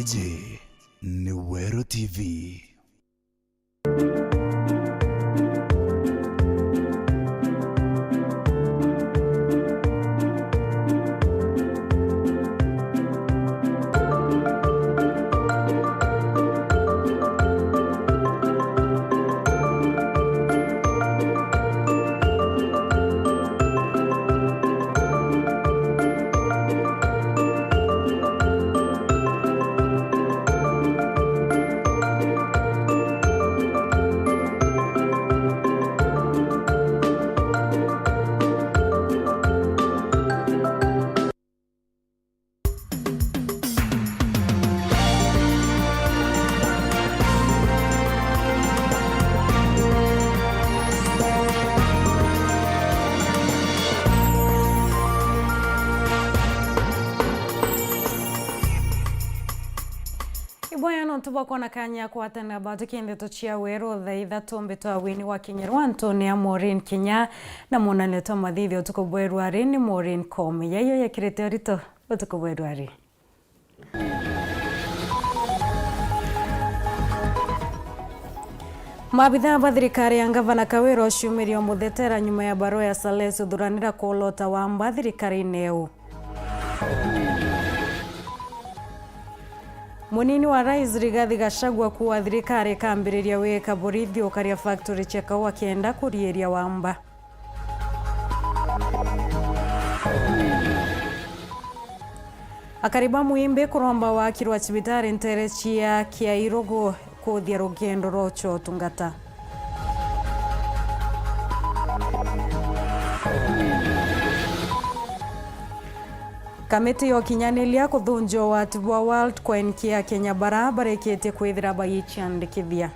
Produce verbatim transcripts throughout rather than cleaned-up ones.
Iji ni Weru T V. Iboya nontu bwa kwona kanya ya kwatana batuki ndeto cia weru thaa ithatu mbitwa wini wa Kinyarwa ntone ya Maureen Kinya na mwonanio twa mathithio utuku bweru ari ni Maureen Kome. Yaiyo yekirite urito utuku bweru ari. Maabitha ba thirikari ya Ngavana Kawira uciumiria umuthetera nyuma ya barua ya Sales Thuranira kuolota wamba thirikarine eu. Munini wa Rais Rigathi Gachagua kuuga thirikari ikambiriria gwika borithi ukaria factory cia kaua kenda kuriiria wamba. Akari ba Mwimbi kuromba waki rwa cibitari ntere cia Kiairugu kuthia rugendo rwa ucio utungata. Kamiti ya ukinyaniria kuthunjia ugwati bwa Worldcoin kia Kenya bara barikitie kwithira bagiiciandikithia.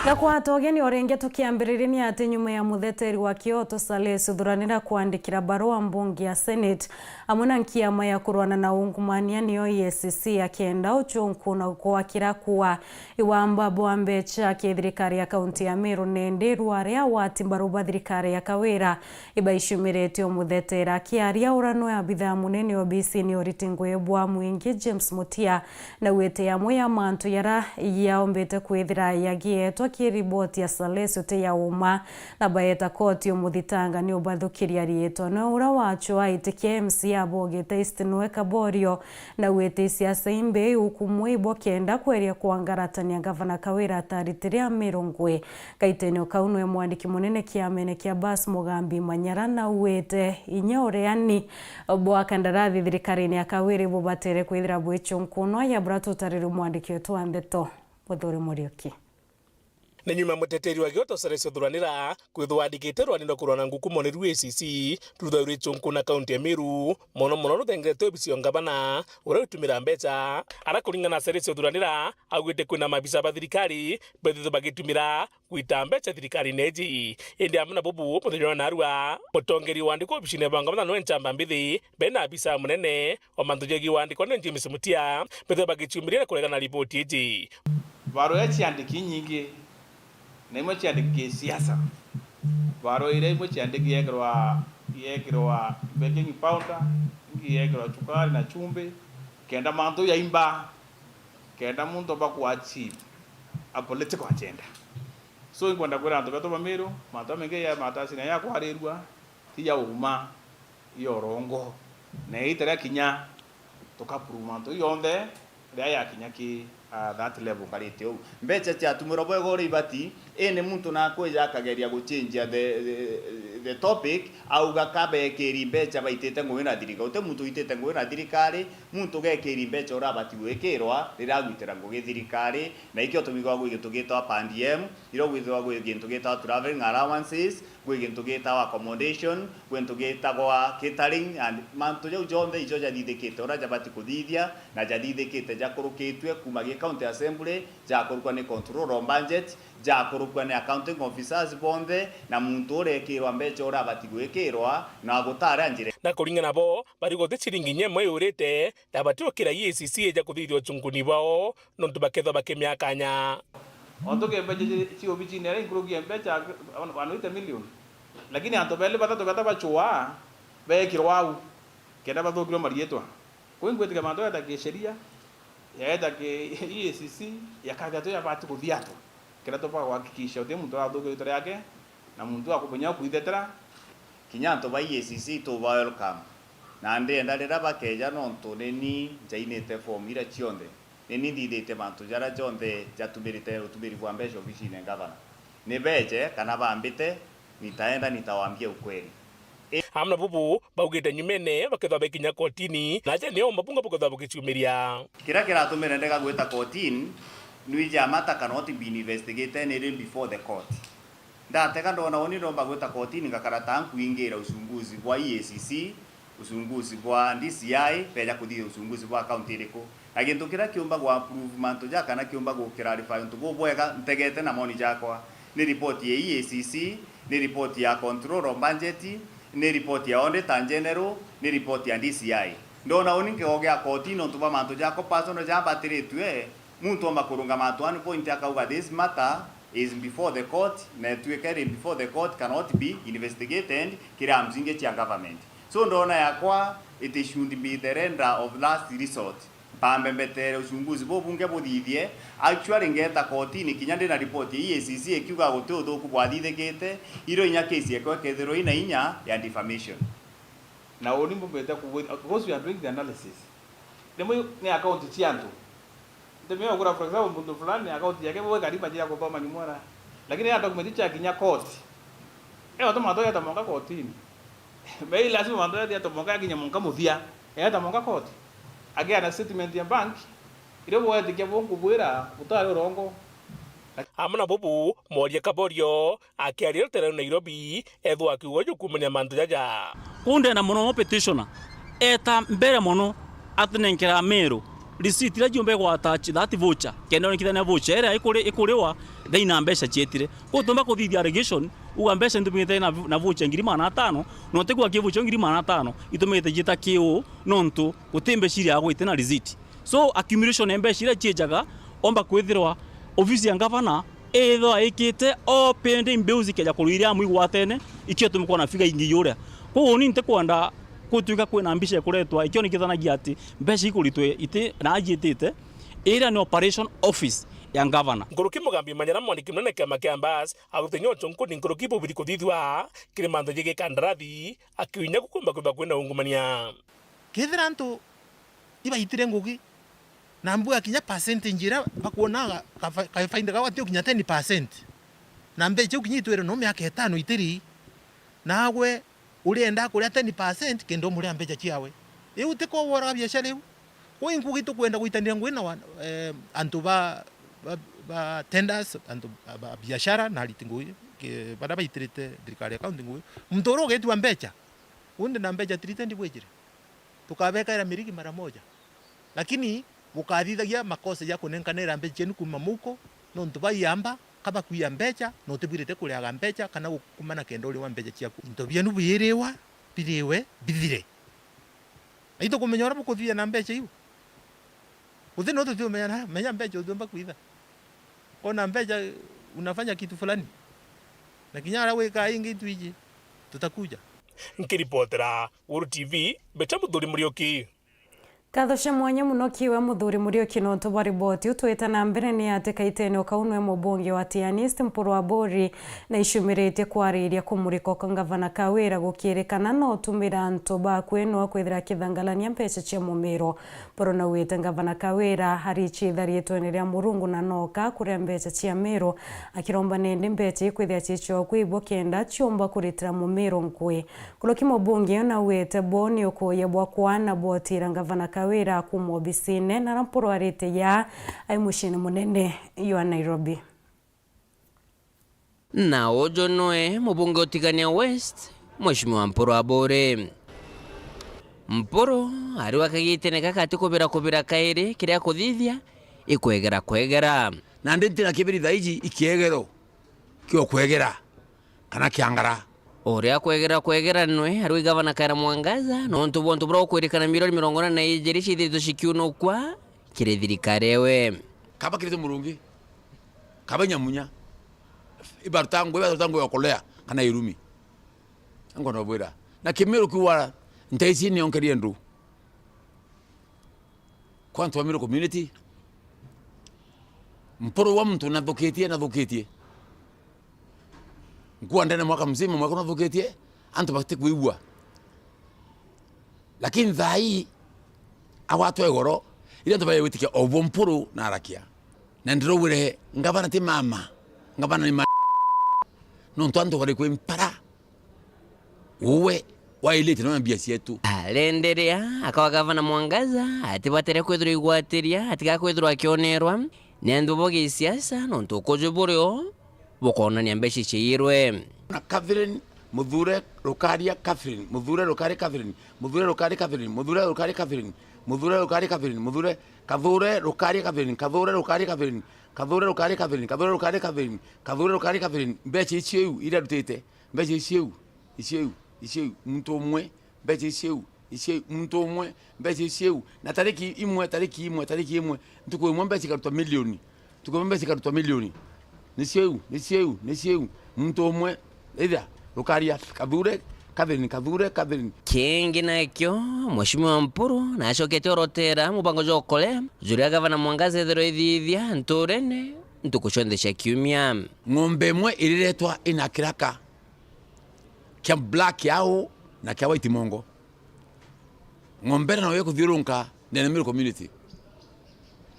Gakwata ugeni o ringi tukiambiriria ni ati nyuma ya mutheteri wa kioto Sales Thuranira kwandikira barua mbunge ya Senate amwe na nkiama ya kurwana na ungumania niyo E A C C akenda ucunkuna kwakira kuwa iwamba bwa mbecha kia thirikari ya kaunti ya Meru nende rware agwati mbaru ba thirikari ya Kawira ibaicumiritie umuthetera. Akiaria urano ya abitha munene obisini ya uriti ngugi bwa mwingi James Mutia naugite amwe ya mantu yara yaombite kwithira yagietwa ki riboti ya Sales ti ya uma na baeta koti umuthitanga ni ubathukiria riitwa. No ura wachwa aitikia M C A bogite East Noe Kaborio naugite isiasa imbi ukumwe ibo kenda kweria kwangaratania Gavana Kawira ataritire Amiru ngui. Gaitenio kau nwe mwandiki munene kiamene kia Bas Mugambi Manyara naugite inya ureani bwa kandarathi thirikarine ya Kawira ibubatere kwithira bwicunkunwa ya bura tutarire mwandiki wetu wa ndeto Muthuri Muriuki. Ni nyuma muteteri wa kioto Sales Thuranira kwithwa andikite rwani rwa kurwana ngukumo ni rwa E A C C rutha rwichunkuna kaunti ya Meru, mono mono ruthengete obisi ya ngavana uria utumira mbecha. Ara kuringana na Sales Thuranira, augite kwina mabisa ba thirikari bethitwe bagitumira gwita mbecha thirikarine iji. Indi amwe na bubu, muthenya wa narua, mutongeri wa andikwa obisine bwa ngavana nwe nchamba mbithi, bena abisa munene, o mantu jegie wandikwa ni James Mutia, bethwe bagichiumiria na kuregana na riboti iji. Barua iria ciandiki inyingi, na imwe ciandiki kisiasa. Barua iria imwe ciandiki yekirwa, yekirwa baking powder, ingi yekirwa chukari na chumbi, kenda mantu yaimba, kenda muntu omba ku achieve a political agenda. So, inkwenda kwira antu betu ba Meru, mantu jamaingi ya matasi na ya kwarirua, ti ya uma, ya urongo. Na iita ria kinya, tukaprove mantu jonthe ria yakinya ki, ah, that level nkarite uu. Mbecha ciatumirwa bwega uria ibati, indi muntu nakwija akageria guchenjia the, the, the topic, auga ka bekiri mbecha baitite ngugi na thirikari. Uti muntu uitite ngugi na thirikari, muntu ugekiri mbecha uria abati gwikirwa riria agwitira ngugi thirikari, na ikio tumigwa gwi gintu gitagwa per diem, irio gwithirwa gwi gintu gitagwa travelling allowances, gwi gintu gitagwa accommodation, gwi gintu gitagwa catering, and mantu jau jonthe ijo jathithikite uria jabati kuthithia, na jathithikite jakurukitue kuma gi county assembly, jakurukwa ni control of budget, jakurukwa ni accounting officers bonthe, na muntu urekirwa mbecha uria abati gwikirwa, na gutari njira. Na kuringana nabo, bari guti ciringi inya imwe yurite, na bati gukira E A C C ija kuthithia uchunkuni bwao, nontu bakethwa bakimiakanya. Ontu ke mbeca ci, ci obicine iria inkuruki ya mbeca, one eighty million. Lakini antu beli batatu beta bachwaa, beekirwa au, kenda bathukirwe mariitwa. Kwi ngwitikia mantu yeta kisheria, yeta ki E A C C, yakathia tu yabati kuthiatwa. Kenda tuba kuhakikisha uti muntu athukirwa riitwa riake, na muntu akumenya kwithetera. Kinya antu ba E A C C tuba welcome. Na ndienda riria bakeja, nontu ni ni njainite form iria cionthe. Ni ni nthithite mantu jaria jonthe jatumirite utumiri bwa mbeca obicine ya ngavana. Ni beje kana bambite, nitaenda, nitawaambia ukweli. Amwe na bubu baugite nyumene bakethwa bekinya kotini, na aja nio mabunge bukethwa bukiciumiria. Kiria kiratumire ndega gwita kotini, nwiji amata kana oti been investigated ni ri before the court. Ndatega ndona uni ndomba gwita kotini ngakara ta nkuingira uchunguzi bwa E A C C, uchunguzi bwa D C I, beja kuthithia uchunguzi bwa county iriku. Na gintu kiria kiumba gu approve mantu ja kana kiumba gu clarify untu bubwega ntegete na moni jakwa, ni report ya E A C C, ni report ya control of budget, ni report ya auditor general, ni report ya D C I. Ndona uni nkigogia kotini untu bwa mantu jakwa personal jambatiritue, muntu omba kurungama at one point akauga, "This matter is before the court, na ituike iri before the court cannot be investigated, kiri arms ingi cia government." So ndona yakwa, it should be the render of last resort. Mpambe mbetere uchunguzi bubunge buthithie, actually ngeta kotini kinya ndina report ya E A C C ikiuga guti uthuku bwathithikite, iro inya case yakwa ikethirwa ina inya ya defamation. Na uni mbumbite ku, because we are doing the analysis. Rimwe ni account cia antu. Ntumia ugura, for example, muntu fulani account yake bwe kariba jira kuthoma nyumwara. Lakini ya document cha kinya court. Eo tuma to yata monka kotini. Bei lazima mantu yata monka kinya monka muthia. Yata monka court. Agia na statement ya bank. Ire bwetikia bunku bwira utari urongo. Amwe na bubu, Mworia Kaborio, akiaria rutere rwa Nairobi, ethwa akiuga uju kuumania mantu jaja. Kuu ndenda mono petitioner eta mbere mono atunenkera Meru receipt iria ciumba igwa attach that voucher, kenda onekithania voucher iria ikuri-, ikuriwa thaina mbeca cietire. Kuu tumba kuthithia allegation, uga mbeca ntumite na, na voucher ngiri magana atano, na utigwa ki voucher ngiri magana atano itumite jita kiu, nontu guti mbeca iria agwite na receipt. So, accumulation ya mbeca iria ciejaga, omba kwithirwa ofisi ya ngavana ithwa ikite all pending bills ikeja kurwa iria amwe igwatene, ikio tumikwa na figa ingi yuria. Koguo ni ntikwenda gutuika kwina mbica ikuretwa ikionekithanagia ati mbeca ikuritwe iti na ajiitite, iria ni operation office ya ngavana. Nkuruki Mugambi Manyara, mwandiki munene kiama kia Mbas, augite nyo chunku ni nkuruki bubithi kuthithua kiri mantu jigi kandarathi, akiunya gukumba kwithwa kwina ungumania. Kethira antu ibaitire ngugi, na mbua kinya percentage iria bakuonaga ka, ka, kafaida kao gatio kinya ten percent. Na mbeca iu kinya itwire no miaka itano itiri. Naagwe urienda kuria ten percent kenda umuria mbeca ciawe. Iu ti ko woraga biashara iu. Kwi ngugi tukwenda gwitanira ngugi na wa-, eh, antu ba, ba, ba tenders, antu ba, ba biashara na ariti ngugi, ke-, baria baitirite thirikari account ngugi. Muntu uria ugetua mbeca, undi na mbeca three ten bwijire. Tukabekaira mirigi mara moja. Lakini bukathithagia makosa ja kunenkanira mbeca cienu kuuma muko, nontu baiamba, ka bakuia mbeca, na utibwirite kuriaga mbeca, kana gukumana kenda uriwa mbeca ciaku. Into bienu biiriwa, biriwe, bithire. Na itukumenya uria bukuthithia na mbeca iu. Uthi no tutiumenya na, menya mbeca utiumba kwitha. Kona mbeca unafanya kitu fulani. Na kinya aria wika ingi twiji, tutakuja. Nkiripotera Guru T V, Mbeta Muthuri Muriuki. Nkatho cia mwanya mono kiwe Muthuri Muriuki nontu bwa riboti. Utwite na mbere ni ati Kaitene o kau nwe mubunge wa Tianist Mpuru Aburi na icumiritie kwariria kumurika kwa Ngavana Kawira gukirikana no utumira antu ba kwenwa kwithira akithangalania mbeca cia mumiro. Mpuru naugite Ngavana Kawira arichitha riitwene ria Murungu na noka kuria mbeca cia miro, akiromba nende mbeca ikwithia ciichwa kwi bo kenda ciumba kuritira mumiro nkui. Nkuruki mubunge uyu naugite bo ni ukuuya bwa kwana bwotira Ngavana Kawira kuuma obisine na rampurwarite ya ai muciine munene jwa Nairobi. Na uju nwe mubunge utigania West, Mheshimiwa Mpuru Aburi. Mpuru ariwa kagitene gaka ati kubira kubira kairi kiria kuthithia ikwegera kwegera. Na ndi ntina kibiri thaiji ikiegero kio kwegera kana kiangara. Uria kwegera kwegera nwe ariwa i Gavana Kawira Mwangaza, nontu bwa untu buria ukwirikana milioni mirongo ina na ijiri ciithitwe cikiunukwa kiri thirikari ewe. Kaba kirite murungi, Kaba inyamunya. Ibaruta nguo, ibaruta nguo ya kolea, kana irumi. Ango no bwira. Na Kimiru kiuga, nteisi nionkerie ndu. Kwa antu ba Miru community, Mpuru wa muntu nathukitie, nathukitie. Nkua ndene mwaka mzima, mwaka nathukitie, antu batikwigua. Lakini thaa ii, agwatwa igoro, iria antu baigwitikia o bo Mpuru na arakia. Na ndiraugire, ngavana ti mama, ngavana ni ma-, nontu antu bari kwi mpara. Uwe wailite na mbia cietu. Arenderea akawa gavana Mwangaza atibatire kwithirwa igwatiria, atiga kwithirwa akionerwa ni antu bo gisiasa, nontu ukuju burio bukonania mbeca ciiyirwe. Na Catherine Muthure Rukaria, Catherine Muthure Rukaria, Catherine Muthure Rukaria, Catherine Muthure Rukaria, Catherine Muthure Rukaria, Catherine Muthure Kathure Rukaria, Catherine Kathure Rukaria, Catherine Kathure Rukaria, Catherine Kathure Rukaria, Catherine Kathure Rukaria, Catherine. Mbeca icio iu iria arutite, mbeca icio iu, icio iu, icio iu, muntu umwe, mbeca icio iu, icio iu, muntu umwe, mbeca icio iu. Na tariki imwe, tariki imwe, tariki imwe, ntuku imwe mbeca ikarutwa milioni. Ntuku imwe mbeca ikarutwa milioni. Nicio iu, nicio iu, nicio iu. Muntu umwe, either Rukaria, Kathure, Catherine, Kathure, Catherine. Kingi nakio, Mheshimiwa Mpuru nacokete orotera mubango jwa ukolea juria gavana Mwangaza ethirwa ithithia nturene ntuku cionthe cia kiumia. Ng'ombe imwe iriretwa ina kiraka kia black au na kia white mongo. Ng'ombe ira nayo ikuthiurunka ndene Miru community.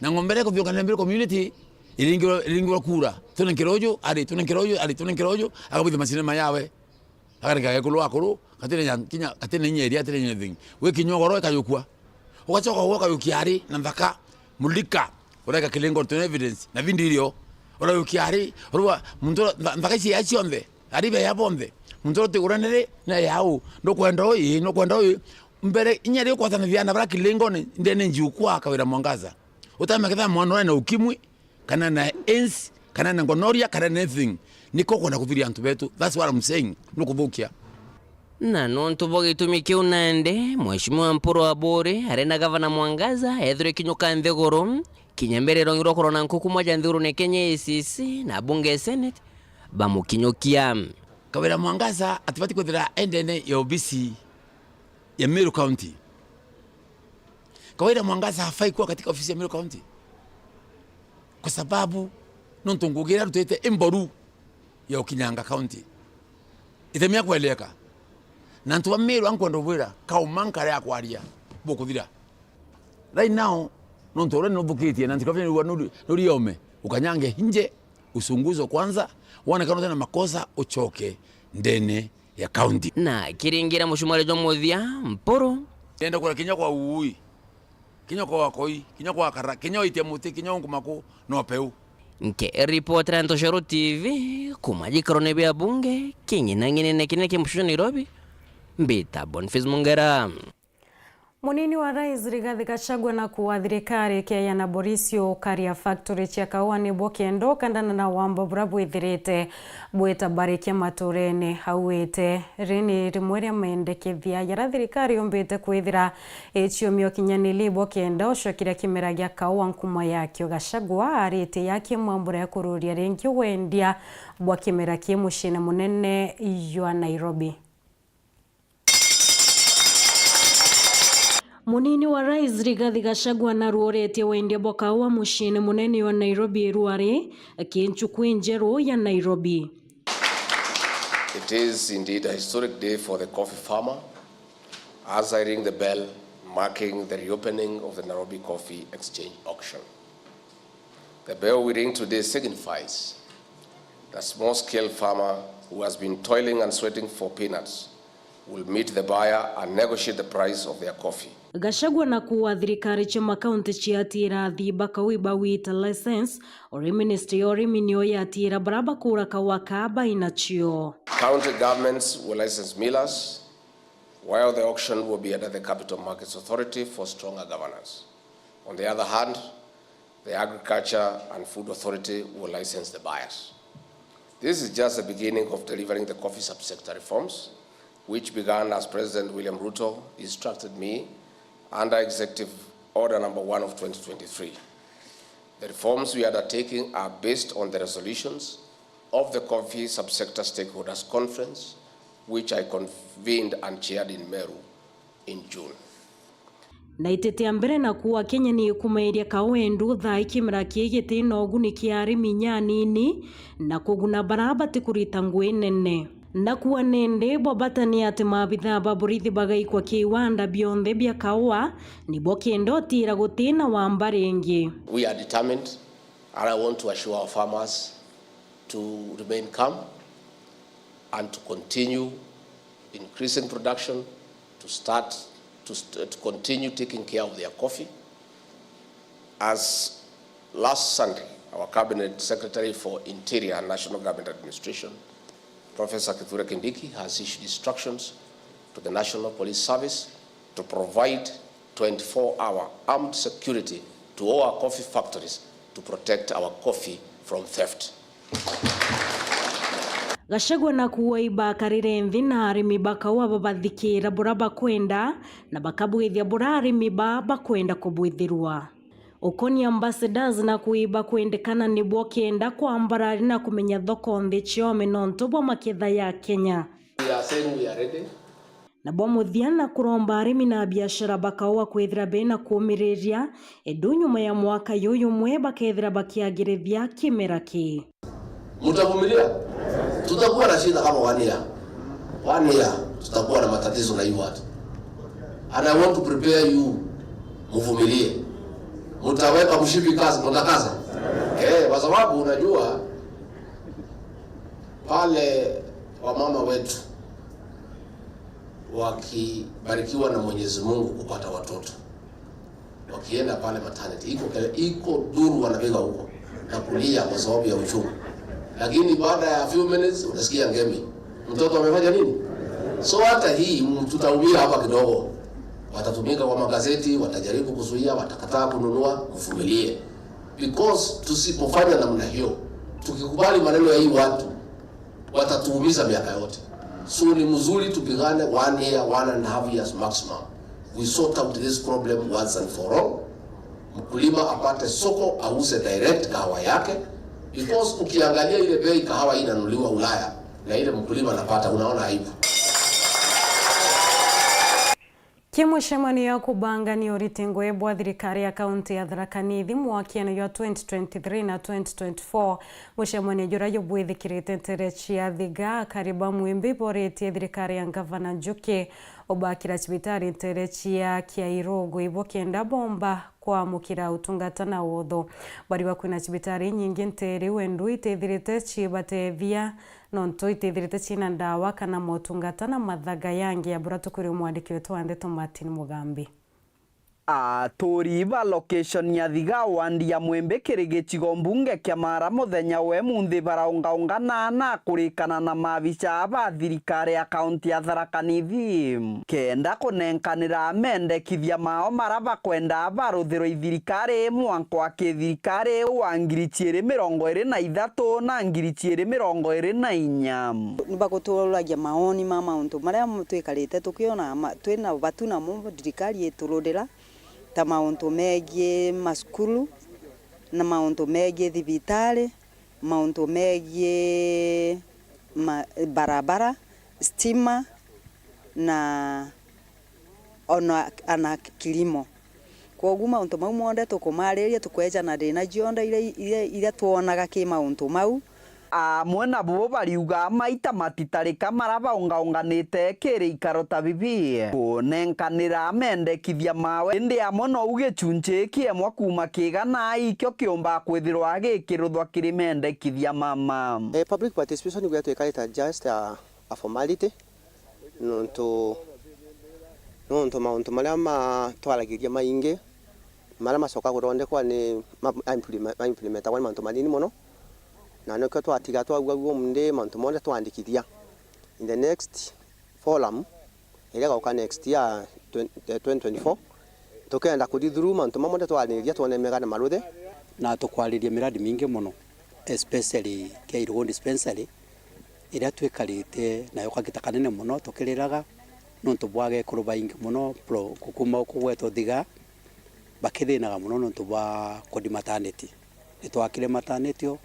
Na ng'ombe ira ikuthiurunka ndene Miru community, iringirwa, iringirwa kura. Tunenkere uju, ari, tunenkere uju, ari, tunenkere uju, akabwithia macinema yawe. Akareka gekulu akuru, gatire nya-, kinya, gatire inya iria, gatire inya anything. Wikinya ugoro ikayukua. Ugacoka ugwo ukayukia ari na nthaka, mulika, ureka kilingo tuna evidence, na video irio, urayukia ari, urua, muntu ura-, ntha-, nthaka ici ya cionthe, ari be ya bonthe, muntu ura utigurane ri, na yau, ndukwenda uyu, ndukwenda uyu, mbere, inya ri ukwatanithia na bara kilingone, ndene njukwa Kawira Mwangaza. Utamenya ketha mwana ura na ukimwi, kana na AIDS, kana na gonorrhea, kana na anything. Niko kwenda kuthuria antu betu. That's what I'm saying. Nukuthukia. Na nontu bwa gitumi kiu nandi, Mheshimiwa Mpuru Aburi arenda gavana Mwangaza ethirwe kinyuka nthiguru, kinya mbere irongirwa kurona nkuku moja nthigurune Kenya A C C na bunge ya Senate bamukinyukia. Kawira Mwangaza atibati kwithira endene ya obisi ya Meru County. Kawira Mwangaza hafai kuwa katika ofisi ya Meru County. Kwa sababu, nontu ngugi iria arutite i mboru ya ukinyanga county. Itemia kweleka. Na antu ba Meru ankwenda ubwira, kauma nkare ya kwaria, bukuthira. Right now, nontu uria nuthukitie, na ntikabia nurua nuri, nuri ome, ukanyange hinje, uchunguzwe kwanza, wone kana utina makosa, uchoke ndene ya county. Na kiringira mucumari jwa muthia, Mpuru. Nenda kura kinya kwa uui, kinya kwa wakoi, kinya kwa kara, kinya oitia muti, kinya unkumaku, no peu. Nkiripotera Ntoshoro T V, kuma gikorone bia bunge, king'inang'inene kinene kia mucii Nairobi, mbita Boniface Mungera. Munini wa Rais Rigathi Gachagua na kuu wa thirikari Keyana Borisio ukaria factory cia kaua nibo kenda ukandana na wamba buria bwithirite bwitabarikia maturene. Auite, ri ni rimwe ria mendekethia jaria thirikari yumbite kwithira iciumia ukinyanili ibo kenda ucokeria kimera gia kaua nkumo yakio. Gachagua aritie yaki mwambura ya kururia ringi wendia bwa kimera ki muciine munene jwa Nairobi. Munini wa Rais Rigathi Gachagua naruoretie wendia bwa kaua muciine munene wa Nairobi irua ri ki nchuku injeru ya Nairobi. It is indeed a historic day for the coffee farmer as I ring the bell marking the reopening of the Nairobi Coffee Exchange Auction. The bell we ring today signifies that small-scale farmer who has been toiling and sweating for peanuts will meet the buyer and negotiate the price of their coffee. Gachagua na kuu wa thirikari cia makaunti ciatiira athii ba kaui ba wita license, uri ministry ya urimi niyo yatiira bara bakuura kaua kaa bainacio. County governments will license millers, while the auction will be under the Capital Markets Authority for stronger governance. On the other hand, the Agriculture and Food Authority will license the buyers. This is just the beginning of delivering the coffee subsector reforms, which began as President William Ruto instructed me under Executive Order number one of twenty twenty-three. The reforms we are undertaking are based on the resolutions of the Coffee Subsector Stakeholders Conference, which I convened and chaired in Meru in June. Na itetea mbere na kuuga Kenya ni ikumairia kaua endu thaa ii kimera kii giti na uguni kia arimi inya anini na kuguna bara batikurita ngui nene. Na kuuga nindi bwa bata ni ati maabithaa ba borithi bagaikwa kiwanda bionthe bia kaua, nibo kenda utiira guti na wamba ringi. We are determined, and I want to assure our farmers to remain calm and to continue increasing production, to start to, st- to continue taking care of their coffee. As last Sunday, our Cabinet Secretary for Interior and National Government Administration, Professor Kithure Kindiki, has issued instructions to the National Police Service to provide twenty-four hour armed security to all our coffee factories to protect our coffee from theft. Gachagua na kuuga ibakarire nthi na arimi ba kaua babathikiira bura bakwenda na bakabwithia bura arimi ba bakwenda kubwithirwa. Ukoni ambassadors na kuuga ibakwendekana nibo kenda kwambarari na kumenya thoko nthi ciome nontu bwa maketha ya Kenya. We are saying we are ready. Na bwa muthia na kuromba arimi na biashara ba kaua kwithira bena kuumiriria, endu nyuma ya mwaka jujumwe bakethira bakiagirithia kimera kii. Mtavumilia? Tutakuwa na shida kama one year. One year, tutakuwa na matatizo na hii watu. And I want to prepare you, mvumilie. Mtaweka mshipi kazi, mtakaza. Eh, kwa sababu unajua pale wamama wetu wakibarikiwa na Mwenyezi Mungu kupata watoto, wakienda pale maternity, iko kele-, iko duru wanapiga huko na kulia kwa sababu ya uchungu. Lakini baada ya few minutes unasikia ngemi. Mtoto amefanya nini? So hata hii, mm, tutaumia hapa kidogo. Watatumika kwa magazeti, watajaribu kuzuia, watakataa kununua, mvumilie. Because tusipofanya namna hiyo, tukikubali maneno ya hii watu, watatuumiza miaka yote. So ni mzuri tupigane one year, one and a half years maximum. We sort out this problem once and for all. Mkulima apate soko, auze direct kahawa yake, because ukiangalia ile bei kahawa hii inanunuliwa Ulaya na ile mkulima anapata, unaona aibu. Ki mucemanio ya kubangania uriti ngui bwa thirikari ya kaunti ya Tharaka Nithi mwakiene jwa twenty twenty-three na twenty twenty-four, mucemanio juria jubwithikirite ntere cia Thiga, akari ba Mwimbi boritie thirikari ya Ngavana Njuki ubakira cibitari ntere cia Kiairogo ibo kenda bomba kwamukira utungata na utho. Bariuga kwina cibitari inyingi ntere iu endu itithirite cibatethia nontu itithirite ciina ndawa kana motungata na mathaga yangi ya bura tukwirwa mwandiki wetu wa ndeto Martin Mugambi. Aturi ba location ya Thiga wandi ya Mwimbi kiri gicigo mbunge kia Mara muthenya wa imunthi baraungaungana na kurikana na maabicaa ba thirikari ya kaunti ya Tharaka Nithi kenda kunenkanira mendekithia mao mara bakwenda baruthirwa i thirikari mwanka wa kithirikari wa ngiri ciiri mirongo iri na ithatu na ngiri ciiri mirongo iri na inya. Ni baguturagia maoni ma mauntu maria m-, twikarite tukiona ma-, twina ubatu namo, thirikari itururira, ta mauntu megii masukuru, na mauntu megii thibitari, mauntu megii ma-, barabara, stima, na ona, ana kilimo. Kwogu mauntu mau monthe tukumariria, tukwejana thina cionthe iria, iria, iria twonaga ki mauntu mau. Amwe nabo bariuga maita matitarika mara baungaunganite kiri ikaro ta bibi kunenkanira mendekithia mawe, indi amwe nou gicunci kiemwe kuuma kigana ikio kiumba kwithirwa gikiruthwa kiri mendekithia mama. Eh, public participation gwe twikarite just a, a formality. Nontu, nontu mauntu maria ma-, twaragiria maingi, maria macoka kuthondekwa ni ma-, ma-, impleme-, ma-, implementagwa ni mauntu manini mono, na nikio twatiga twauga uguo mundi mauntu monthe twandikithia. In the next forum, iria igauka next year, twen-, eh, twenty twenty-four, tukenda kuthi through mauntu mamwe twariria twone mega na maruthe. Na tukwariria miradi mingi mono, especially Kiairogo Dispensary, iria twikarite nayo kagita kanene mono tukiriraga nontu bwa gekuru baingi mono pro-, kukuma kugwetwa Thiga bakithinaga mono nontu bwa kuthi maternity. Nitwakire maternity o,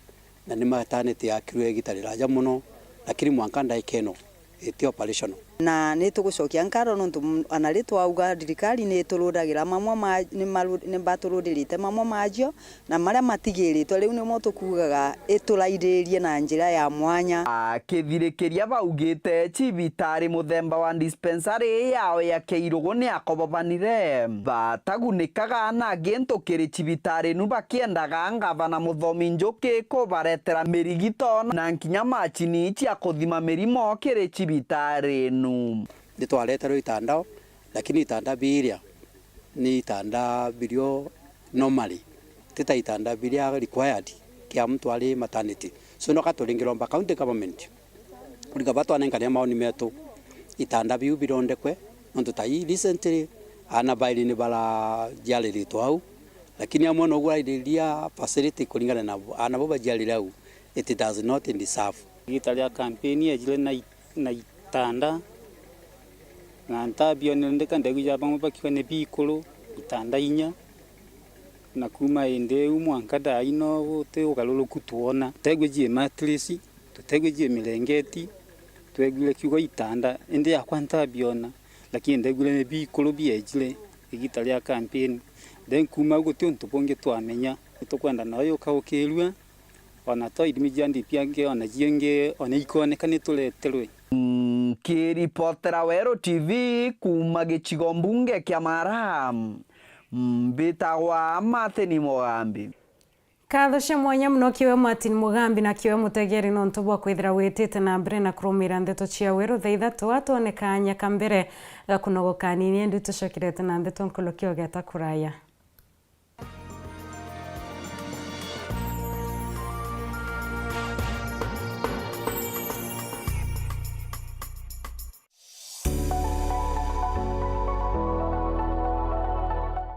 na ni maternity yakirwe igita riraja mono, lakini mwanka ndaika ino iti operational. Na ni tugucokia nkatho nontu m-, ana ri twauga thirikari ni ituruthagira mamwe ma, ni maru-, ni baturuthirite mamwe majo, na maria matigiritwe riu nimo tukuugaga ituraithirie na njira ya mwanya. Akithirikiria baugite cibitari muthemba wa dispensary yao ya Keirugu ni akobobanire, batagunikaga na gintu kiri cibitari nu bakiendaga ngavana Muthomi Njuki kubaretera mirigito na nkinya macini cia kuthima mirimo kiri cibitari nu. Ni twareterwe itanda o, lakini itanda biria ni itanda birio normally, ti ta itanda biria required kia muntu ari maternity. So, no ka turingiromba county government, kuringa batwanenkanira maoni metu, itanda biu birondekwe, nontu ta ii recently, aana bairi ni barajiariritwe au, lakini amwe noguo airiria facility kuringana na aana bau bajiarire au, it does not deserve. Igita ria campaign ejire na i-, na itanda, na ntabionere ndeka ndegwija bamwe bakiuga ni bikuru, itanda inya, na kuuma indi iu mwanka thaa ino guti ugaruruku twona. Tutegwiji mattress, tutegwiji mirengeti, twegwire kiugo itanda, indi yakwa ntabiona, lakini ndegwire ni bikuru biejire igita ria campaign. Then kuuma au guti untu bungi twamenya, nitukwenda nayo yukaukirua. Ona to ithimi cia nditi angi, ona ciingi, ona ikoneka ni tureterwe. Nkiripotera Weru T V kuuma gicigo mbunge kia Mara, mbitagwa Martin Mugambi. Nkatho cia mwanya mono kiwe Martin Mugambi na kiwe mutegeri nontu bwa kwithira witite na mbere na kurumira ndeto cia Weru. Thaa ithatu atwone kanya ka mbere ga kunogoka anini, indi tucokirete na ndeto nkuluki ugeta kuraya.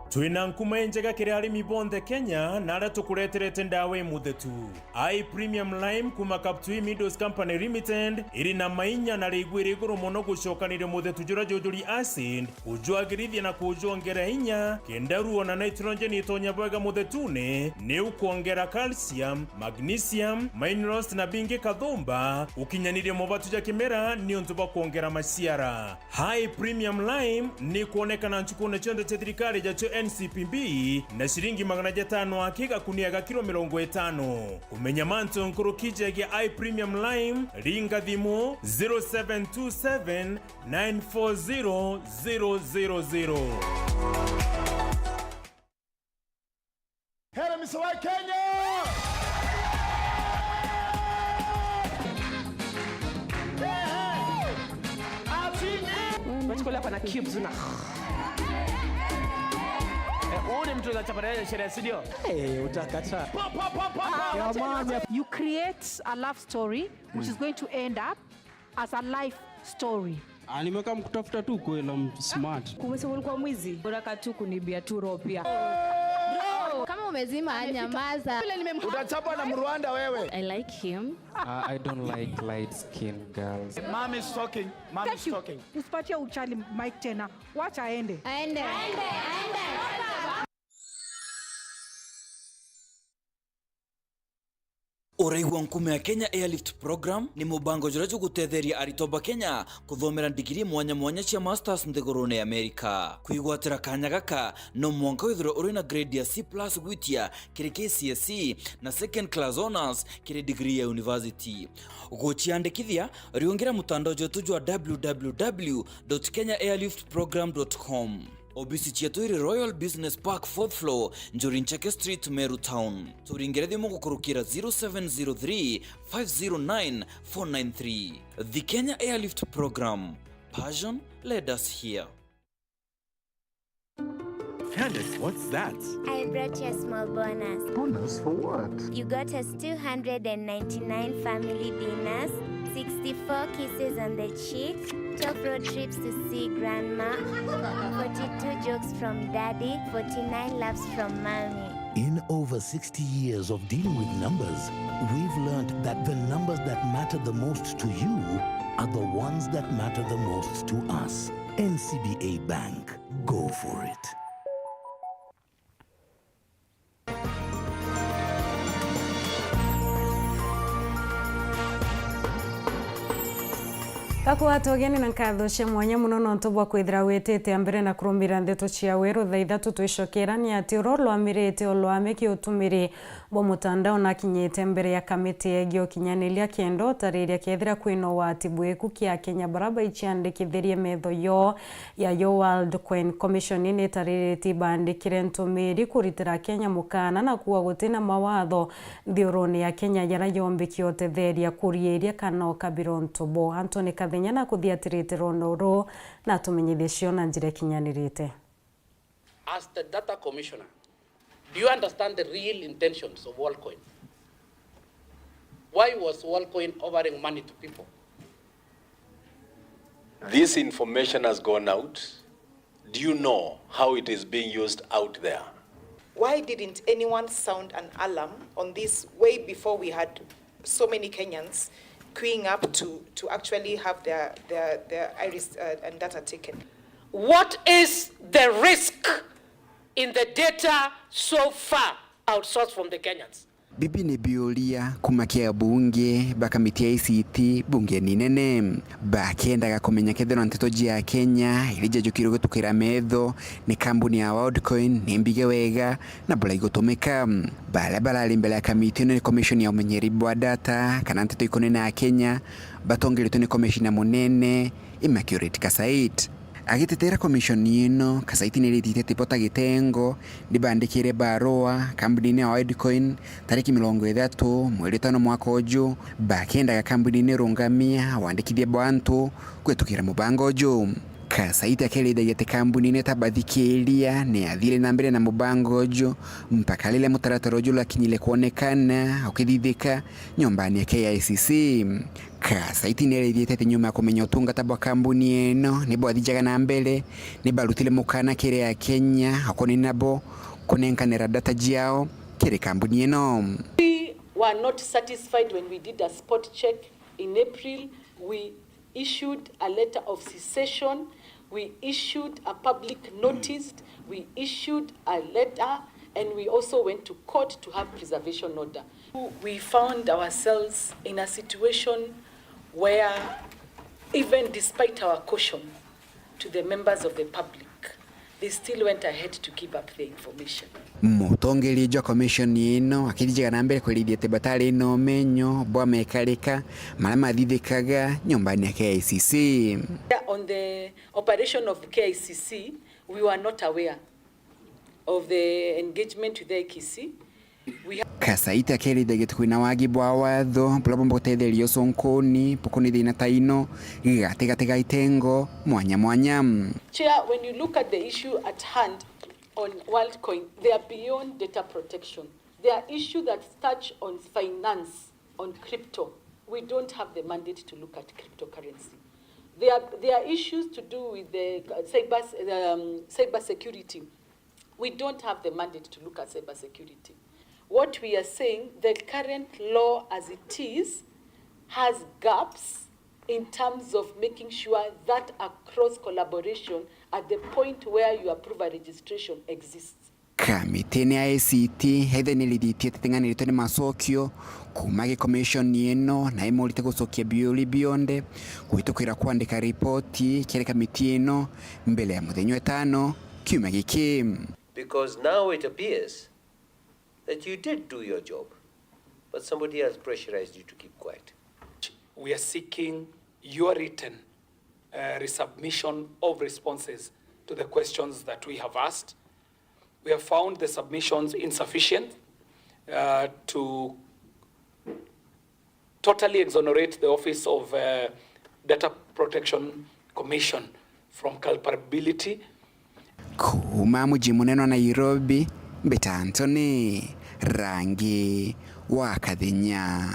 Twina nkuma injega kiri arimi bonthe Kenya, na aria tukureterete ndawa imuthetu. I Premium Lime kuma Kaptui Meadows Company Limited iri na mainya na riigwire iguru mono gucokaniria muthetu juria jujuri acid, kujwagirithia na kujwongera inya, kenda ruo na nitrogen itonya bwega muthetune, niu kwongera calcium, magnesium, minerals na bingi kathumba, gukinyaniria mubatu ja kimera niuntu bwa kwongera maciara. High Premium Lime ni kwonekana nchukune cionthe cia thirikari jacio N C P B na ciringi magana jatano aki gakunia ga kilo mirongo itano. Kumenya mantu nkuruki jegie High Premium Lime, ringa thimu zero seven two seven nine four zero zero zero zero. Hera misewa Kenya! Ehe! Atini! Unachukua hapa na cubes na. Eh, huyu ni mtu anachapa na yeye sherehe, si ndio? Eh, utakataa. Pa, pa, pa, pa, pa. Ah, wacha nianze. You create a love story which is going to end up as a life story. Ah, nimeka mkutafuta tu kweli, I'm smart. Kumesema ulikuwa mwizi? Unataka tu kunibia tu roho pia. Bro, kama umezima, nyamaza. Vile nimemha- Utachapa na Mrwanda wewe. I like him. Uh, I don't like light skin girls. Mom is talking. Mom is talking. Usipatie uchali mic tena. Wacha aende. Aende. Aende, aende. Uraigua Nkume ya Kenya Airlift Program ni mubango juria jugutetheria aritwa ba Kenya kuthomera ndigiri mwanya mwanya cia masters nthigurune ya Amerika. Kwigwatira kanya gaka, no mwanka withirwe uri na grade ya C plus gwitia kiri K C S E na second class honours kiri degree ya university. Guciandikithia, riungira mutandao jwetu jwa w w w dot kenya airlift program dot com. Obisi cietu iri Royal Business Park, fourth floor, Njuri Ncheke Street, Meru Town. Turingire thimu gukurukira zero seven zero three, five zero nine, four nine three. The Kenya Airlift Program. Passion led us here. Candace, what's that? I brought you a small bonus. Bonus for what? You got us two hundred and ninety-nine family dinners, sixty-four kisses on the cheek, twelve road trips to see grandma, forty-two jokes from daddy, forty-nine laughs from mommy. In over sixty years of dealing with numbers, we've learned that the numbers that matter the most to you are the ones that matter the most to us. N C B A Bank. Go for it. Akwata ugeni na nkatho cia mwanya mono nontu bwa kwithira witite a mbere na kurumira ndeto cia weru thaa ithatu. Twicokera ni ati ura urwamirite ulwami kiutumiri bwa mutandao nakinyite mbere ya kamiti yegie ukinyaniria kenda utariria kethira kwina ugwati bwiku kia Akenya bara baiciandikithirie metho yoo ya yo. World Coin Commission nitariritie ibandikire ntumiri kuritira Akenya mukana na kuuga gutina mawatho nthiurune ya Kenya jaria yombikie utetheria kuriiria kana ukabira untu bo. Anthony Kathenya na kuthiatirite rwondo ruu na atumenyithie cio na njira ikinyanirite. As the data commissioner, do you understand the real intentions of Worldcoin? Why was Worldcoin offering money to people? This information has gone out. Do you know how it is being used out there? Why didn't anyone sound an alarm on this way before we had so many Kenyans queuing up to, to actually have their, their, their iris, uh, and data taken? What is the risk in the data so far outsourced from the Kenyans? Bibi ni biuria kuma kia bunge ba kamiti ya I C T bungeni nene. Bakiendaga kumenya kethira nteto cia Kenya iria ciajukirwe gutukira metho ni kambuni ya Worldcoin ni mbige wega na bura igutumika. Baria barari mbere ya kamiti ino ni commission ya umenyeri bwa data kana nteto ikonene na Kenya, batongeretwe ni commissioner munene Immaculate Kasait. Agitetera commission ino, Kasaiti ni ritite tibota gitengo, ni bandikire barua kambuni-ini ya Worldcoin tariki mirongo ithatu mweri tano mwaka uju, bakiendaga kambuni-ini irungamia wandikithia bwa antu kwitukira mubango uju. Kasaiti akerithagia ati kambuni-ini itabathikiria ni yathire na mbere na mubango uju mpaka riria mutaratara uju urakinyire kwonekana ukithithika nyombani ya K I C C. Kasaiti ni arithitie ati nyuma ya kumenya utungata bwa kambuni ino ni bwathijaga na mbere, ni barutire mukana kiri Akenya akonini nabo kunenkanira data ciao kiri kambuni ino. We were not satisfied when we did a spot check in April. We issued a letter of cessation. We issued a public notice. We issued a letter, and we also went to court to have preservation order. We found ourselves in a situation where, even despite our caution to the members of the public, they still went ahead to give up the information. Mutongeria jwa commission ino akithijaga na mbere kwerithia ati batari na umenyo bwa mekarika maria mathithikaga nyumbani ya K I C C. On the operation of the K I C C, we were not aware of the engagement with the I K C. Kasaiti akerithagia ati kwina wagi bwa watho buria bumba gutetheria ucunkuni bukoni thina ta ino gatigati ga itengo mwanya mwanya. Chair, when you look at the issue at hand on Worldcoin, they are beyond data protection. They are issues that touch on finance, on crypto. We don't have the mandate to look at cryptocurrency. There are, there are issues to do with the, uh, cyber, um, cyber security. We don't have the mandate to look at cyber security. What we are saying, the current law as it is has gaps in terms of making sure that a cross collaboration at the point where you approve a registration exists. Kamitini ya I C T, aitha ni irithitie ati ting'aniritwe ni macokio kuuma gi commission ino na imurite gucokia biuri bionthe kwitukira kwandika ripoti kiri kamiti ino mbere ya muthenya wa itano kiumia giki. Because now it appears that you did do your job, but somebody has pressurized you to keep quiet. We are seeking your written, uh, resubmission of responses to the questions that we have asked. We have found the submissions insufficient, uh, to totally exonerate the Office of, uh, Data Protection Commission from culpability. Kuuma muji munene wa Nairobi, mbita Anthony Rangi wa Kathenya.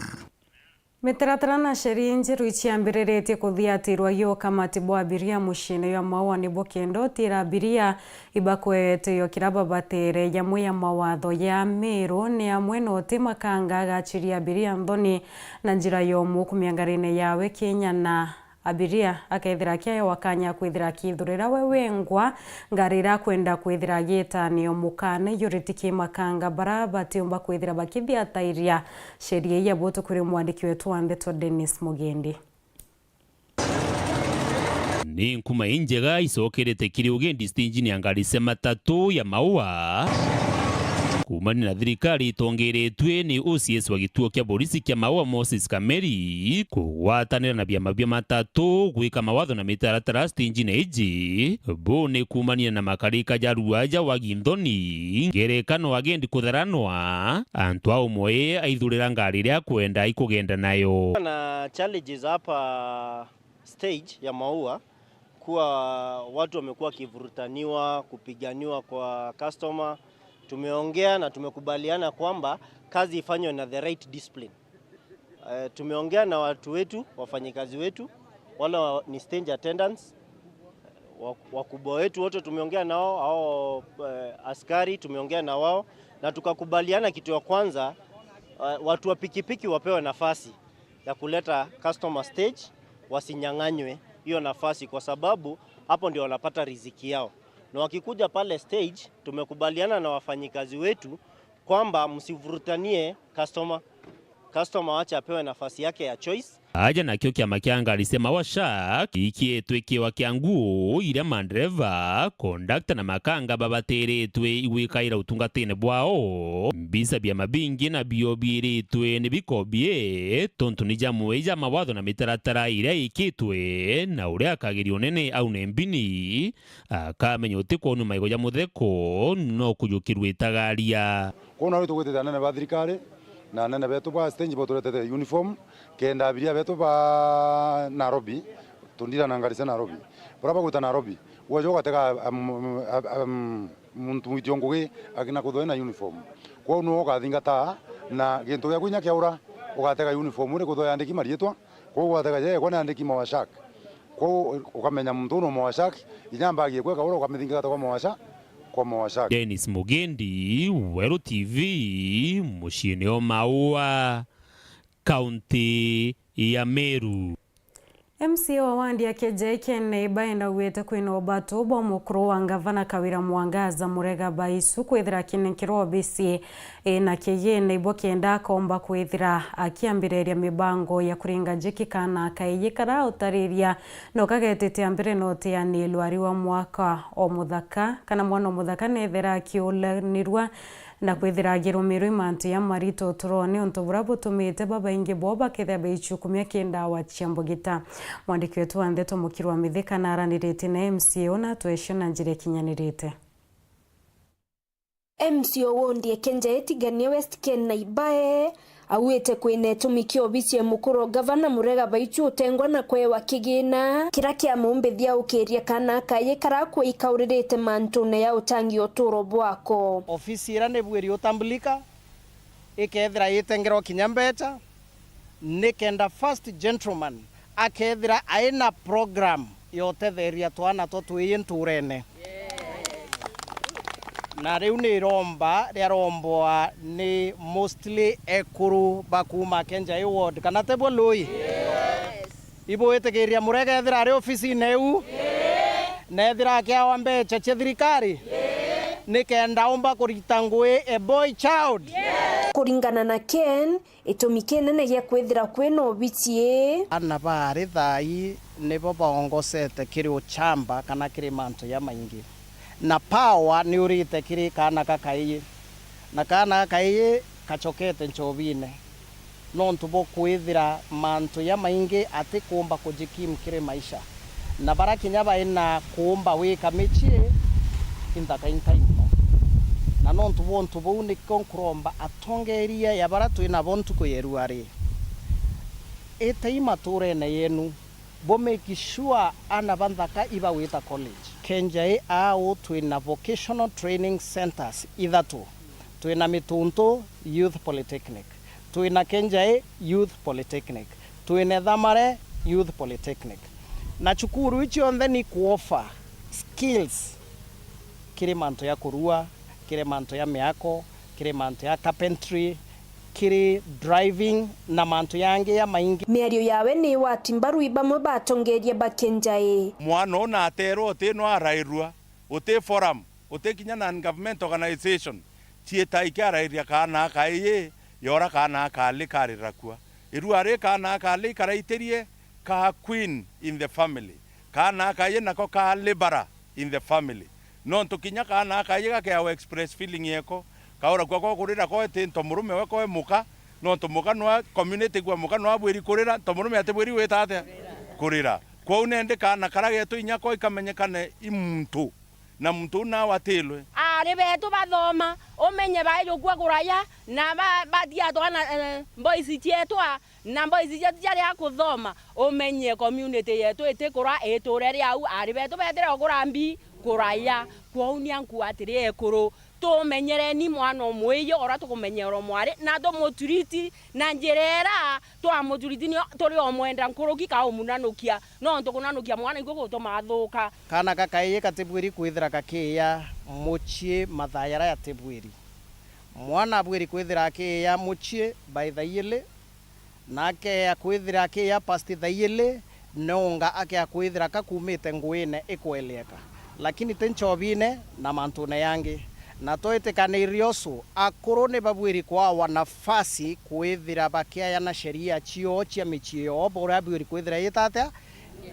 Mitaratara na sheria injeru iciambiriritie kuthiatirwa gi ukamati bwa abiria muciine jwa Maua nibo kenda utira abiria ibakwetwe kira babatere. Jamwe ya mawatho ya Meru ni amwe na uti makanga agachiria abiria nthoni na njira yomu kumia ngarine yawe kinya na abiria akethira akiaewa kanya kwithira akithurira we wengwa ngari iria akwenda kwithira agitanio. Mukana ijuriti ki makanga bara batiumba kwithira bakithiatairia sheria ii. Abo tukuri mwandiki wetu wa ndeto Dennis Mugendi. Ni nkuma injega icokerete kiri ugendi stage-ini ya ngari cia matatu ya Maua. Kuumania na thirikari itongeretue ni O C S wa gituo kia borisi kia Maua, Moses Kameri, kugwatanira na biama bia matatu gwika mawatho na mitaratara stage-ini iji, bu ni kuumania na makarika ja ruaja wa Ginthoni, ngerekano agendi kutheranwa, antu a umwe aithurira ngari iria akwenda ikugenda nayo. Na challenges hapa stage ya Maua kuwa watu wamekuwa wakivurutaniwa, kupiganiwa kwa customer. Tumeongea na tumekubaliana kwamba kazi ifanywe na the right discipline. Eh, tumeongea na watu wetu, wafanyikazi wetu, wale wa, ni stage attendants, wa-, wakubwa wetu wote tumeongea nao, hao, eh, askari tumeongea na wao, na tukakubaliana kitu ya kwanza, eh, watu wa pikipiki wapewe nafasi ya kuleta customer stage, wasinyang'anywe hiyo nafasi, kwa sababu hapo ndio wanapata riziki yao. Na wakikuja pale stage, tumekubaliana na wafanyikazi wetu kwamba msivurutanie customer. Customer wacha apewe nafasi yake ya choice. Aja nakio kiama kia ngari cia Maua Shark ikietwe kiwa kia nguo iria mandereva, kondakta na makanga babatiritwe igwikaira utungatine bwao. Mbisa biama bingi nabio biiritwe ni bikobie, tontu ni jamwe ja mawatho na mitaratara iria ikitwe, na uria akagiria unene aune mbini, akamenya uti kwonwa maigo ja mutheko no kujukirua itagaria. Kwou nari tugwitite anene ba thirikari na anene betu ba stage bo turetete uniform, kenda abiria betu ba Nairobi, tundira na ngari cia Nairobi. Baria bagwita Nairobi, gwoja ugatega, um, um, um, muntu mwitio ngugi akina kuthoe na uniform. Kwou niwe ukathingata na gintu giaku inya kiaura, ugatega uniform uri kuthoe andiki mariitwa, Kwou watega je, kwa niandiki Maua Shark. Kwou ukamenya muntu uu no Maua Shark, inya mbagi ekwe kaura ukamithingata kwa Maua Shark, kwa Maua Shark. Dennis Mugendi, Weru T V, muciini o Maua, kaunti ya Meru. M C A wa wandi ya Kienjai Ken Neiba endaugite kwina ubatu bwa mukuru wa ngavana Kawira Mwangaza Murega Baisu kwithira akinenkirwa obisi ina kigiine ibo kenda akomba kwithira akiambiriria mibango ya kuringa njiki kana kaiji kara utariria no kagetete ambire noti ya ni lwari wa mwaka o muthaka kana mwana o muthaka nethira akiulanirua na kwithira agirumirwa i mantu ja maritu uturone untu buria butumite babaingi bo bakethira beichukumia ki ndawa cia mbugita. Mwandiki wetu wa ndeto Mukiri wa Mithika naraniritie na M C A una twecio na njira ikinyanirite. M C A wa wondi ya Kienjai Tigania West Ken Naiba augite kwina itumi kia obisi ya mukuru wa gavana Murega Baichu utengwa na kwewa kigina kiria kiamumbithia ukiria kana kaiji kara kwikauririte mantune ya utangi uturo bwako. Ofisi iria ni bwiri utambulika, ikethira itengerwa kinya mbecha, nikenda first gentleman akethira aina program ya utetheria twana twa twiji nturene. Na riu ni iromba riarombwa ni mostly ekuru ba kuuma Kienjai ward, kana tebwo lui? Ibwitikiria Murega ethira ari ofisine iu? Na ethira akiawa mbecha cia thirikari? Nikenda umba kurita ngui a boy child? Kuringana na Ken, itumi kinene gia kwithira kwina obisi ii. Ana ba ari thaai nibo baongocete kiri uchamba kana kiri mantu jamaingi, na power ni urite kiri kaana ga kaiji, na kaana ga kaiji kacokete nchobine nontu bwa kwithira mantu jamaingi atikumba kujikimu kiri maisha, na bara kinya baina kuumba wika micii inthaka inkai mono. Na nontu bwa untu buu nikio nkuromba atongeria ya bara twi nabo ntuku ya irua ri, itai maturene yenu, bo make sure ana ba nthaka ibagwita college. Kienjai aa uu twina vocational training centres ithatu. Twina Mituntu Youth Polytechnic, twina Kienjai Youth Polytechnic, twina Thamare Youth Polytechnic. Na cukuru ii cionthe ni kuoffer skills kiri mantu ya kurua, kiri mantu ya miako, kiri mantu ya carpentry, kiri driving na mantu yangi ya maingi. Miario yawe ni igwati mbaru i bamwe ba atongeria ba Kienjai. Mwana uu naterwa uti no arairua, uti forum, uti kinya non-government organization, ciita ikiarairia kaana aka ii, yora kaana aka ali karira kua. Irua ri kaana aka ali ikaraitirie ka queen in the family. Kaana akaye nako ka laborer in the family. Nontu kinya kaana akaye gakeawa express feeling yeko, kaura kwa ko kurira ko ti nto murume we ko e muka, nontu muka nwa community kwa muka nwa bwiri kurira, nto murume ati bwiri wita atia? Kurira. Kwou nendi kaana kara getu inya ko ikamenyekane i muntu, na muntu u nawe atilwe. Aari betu bathoma, umenye baijukua kuraya, na ba-, batia twana, eh, boys cietwa, na boys cietu ciaria kuthoma, umenye community yetu itikura, iture ri au, aari betu betire okura mbi kuraya. Kwou ni anku atiri ekuru, tumenyereni mwana umwe iyo uria tukumenyera umwari, na tumutreat na njira iria twamutreat nio turi omwenda nkuruki ka umunanukia, nontu kunanukia mwana iguo gutuma athuka. Kaana gakaii gatibwiri kwithira gakiiya mucii mathaa jaria jatibwiri. Mwana abwiri kwithira akiiya mucii by thaa ijiri, na akeea kwithira akiiya past thaa ijiri, nonga akea kwithira kakumite nguine ikwelieka, lakini ti nchobine na mantune yangi. Na twitikanire ucu, akuru ni babwiri kwawa nafasi kwithira bakiayana sheria cioo cia micii yoo, buria bwiri kwithira itatia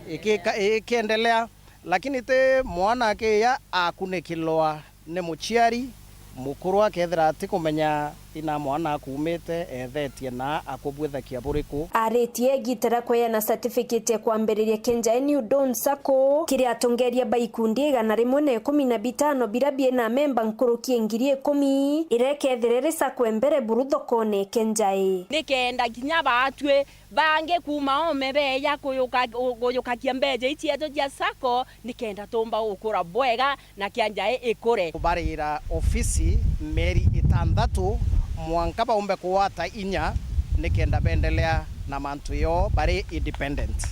ikika-, ikiendelea. Lakini ti mwana akiiya akunikilwa ni muciari mukuru akethira atikumenya ina mwana akumite eethetie na akubwithakia buriku. Aritie igita ria kweana certificate ya kwambiriria Kenjai New Dawn Sacco kiri atongeria ba ikundi igana rimwe na ikumi na bitano biria biina memba nkuruki ya ngiri ikumi, iria ikethira iri sacco e mbere buru thokone Kenjai. Nikenda kinya baatwi bangi kuuma oome beeja kuyuka-, kuyukakia mbeeja icietu cia sacco, nikenda tuumba gukura bwega na Kenjai ikure. Kubarira ofisi mieri itanthatu mwanka baumbe kugwata inya, nikenda beendelea na mantu yoo bari independent.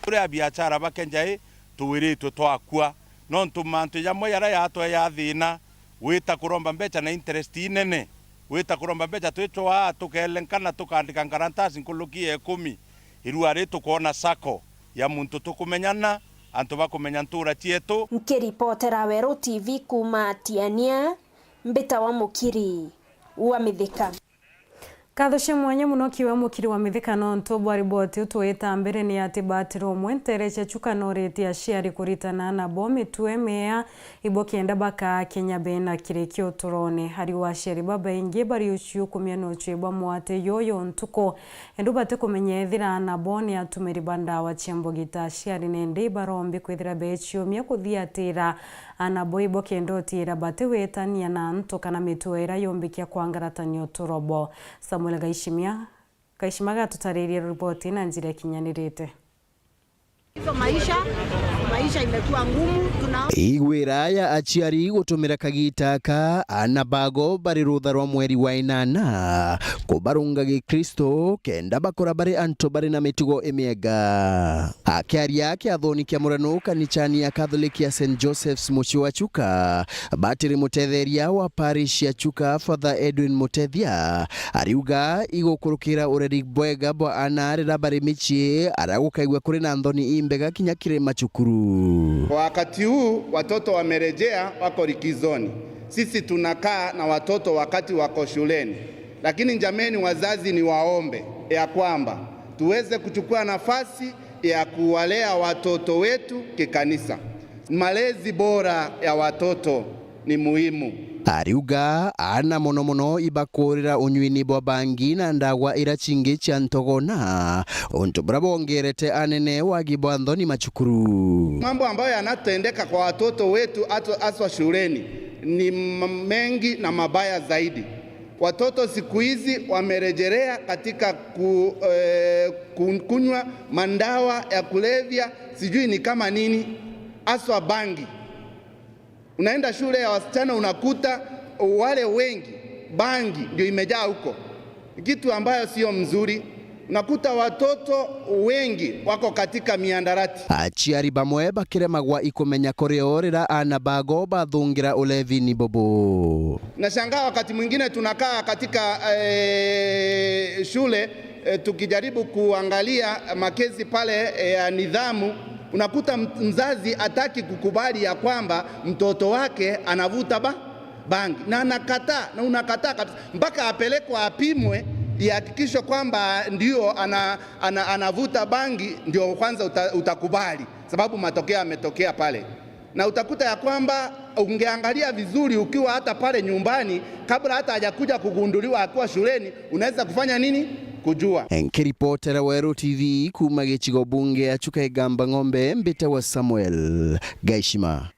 Turi abiachara ba Kenjai tuwiritwe twakua, nontu mantu jamwe jaria jatwea thina, wita kuromba mbeca na interest inene, wita kuromba mbeca twicwaa, tukeelenkana, tukaandika nkarantasi nkuruki ya ikumi. Irua ri tukoona sacco ya muntu tukumenyana, antu bakumenya ntuura cietu. Nkiripotera Weru T V kuuma Tiania, mbitawa Mukiri wa Mithika. Nkatho cia mwanya mono kiwe Mukiri wa Mithika nontu bwa riboti utwita mbere ni ati batiri umwe ntere cia Chuka noritie aciari kuritana nabo mitwe miea ibo kenda bakaa kinya bena kirikio uturone. Ari wa aciari babaingi bari uciukumia nucwi bwa mwate yoyo ntuku. Endu batikumenya ethira nabo ni atumiri ba ndawa cia mbugi ta aciari, nende ibarombi kwithira beeciumia kuthiatira aana bo ibo kenda utiira batiwitania na antu kana mitwe iria yumbikia kwangaratania uturo bo. Samuel Gaishimia, Gaishima gatutaririe riboti na njira ikinyanirite. Hizo maisha, maisha imekuwa ngumu, tuna- Igwira ya aciari gutumira kagita aka, aana bago bari rutha rwa mweri wa inana, kubarunga Gikristo, kenda bakura bari antu bari na mitugo imiega. Akiaria kiathoni kia murano kanicani ya Catholic ya Saint Joseph's mucii wa Chuka, batiri mutetheria wa parish ya Chuka, Father Edwin Mutethia, ariuga igukurukira ureri bwega bwa aana riria bari micii, aria gukaigua kuri na nthoni imbega kinya kiri macukuru. Kwa wakati huu, watoto wamerejea, wako likizoni. Sisi tunakaa na watoto wakati wako shuleni. Lakini jameni, wazazi, niwaombe ya kwamba tuweze kuchukua nafasi ya kuwalea watoto wetu kikanisa. Malezi bora ya watoto ni muhimu. Ariuga aana mono mono ibakurira unyuini bwa bangi na ndagwa ira cingi cia ntogona, untu buria bwongerete anene wagi bwa nthoni macukuru. Mambo ambayo yanatendeka kwa watoto wetu, hata haswa shuleni, ni m-, mengi na mabaya zaidi. Watoto siku hizi wamerejelea katika ku-, eh, kun-, kunywa mandawa ya kulevya, sijui ni kama nini, haswa bangi. Unaenda shule ya wasichana, unakuta wale wengi, bangi ndio imejaa huko, kitu ambayo sio mzuri. Unakuta watoto wengi wako katika miandarati. Aciari bamwe bakiremagwa ikumenya kuri o riria aana bago bathungira ulevini bubu. Nashangaa wakati mwingine tunakaa katika, eh, shule, eh, tukijaribu kuangalia makesi pale, eh, ya nidhamu, unakuta m-, mzazi hataki kukubali ya kwamba mtoto wake anavuta ba-, bangi. Na anakataa, na unakataa kabisa. Mpaka apelekwe apimwe, Ihakikishwe kwamba ndio ana, ana, anavuta bangi, ndio kwanza uta, utakubali, sababu matokeo yametokea pale, na utakuta ya kwamba ungeangalia vizuri ukiwa hata pale nyumbani, kabla hata hajakuja kugunduliwa akiwa shuleni, unaweza kufanya nini? Kujua. Nkiripotera Weru T V kuuma gicigo bunge ya Chuka Igamba Ng'ombe, mbitawa Samuel Gaishima.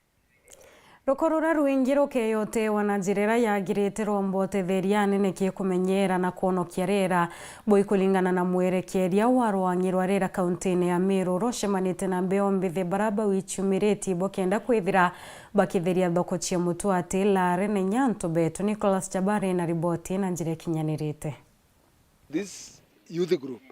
Ruko ruria rwingi rukeyotewa na njira iria yagirite rwomba utetheria anene kii kumenyera na kwonokia riera. Bui kuringana na mwerekeria wa rwang'i rwa riera kauntine ya Meru, rucemanite na mbeo mbithi baria bauichumiritie bo kenda kwithira bakitheria thoko cia Mutuati, Lare na inya Antu Betu. Nicholas Chabari na riboti na njira ikinyanirite. This youth group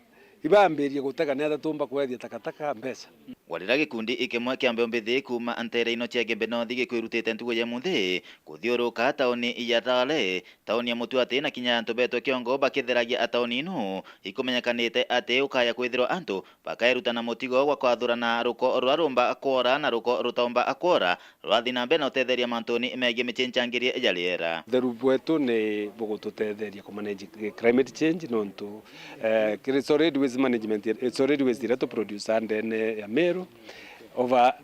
ibambirie gutega ni atia tumba kwethia takataka mbeca. Gwarira gikundi ikimwe kia mbeo mbithi kuuma nteere ino cia Igembe North gikwirutite ntugu ya munthi kuthiuruka tauni ya Lare, tauni ya Mutuati na kinya Antu Betu Kiongo bakitheragia tauni ino ikumenyekanite ati ukaya kwithirwa antu bakaeruta na mutigo gwa kwathurana ruko ruria rumba kwora na ruko rutaumba kwora, rwathi na mbere na utetheria mantuni megii micenchangiri ya riera. Utheru bwetu ni bugututetheria ku manage climate change, nontu, eh, kiri solid waste management, eh, solid waste iria tu produce ndene ya Meru, over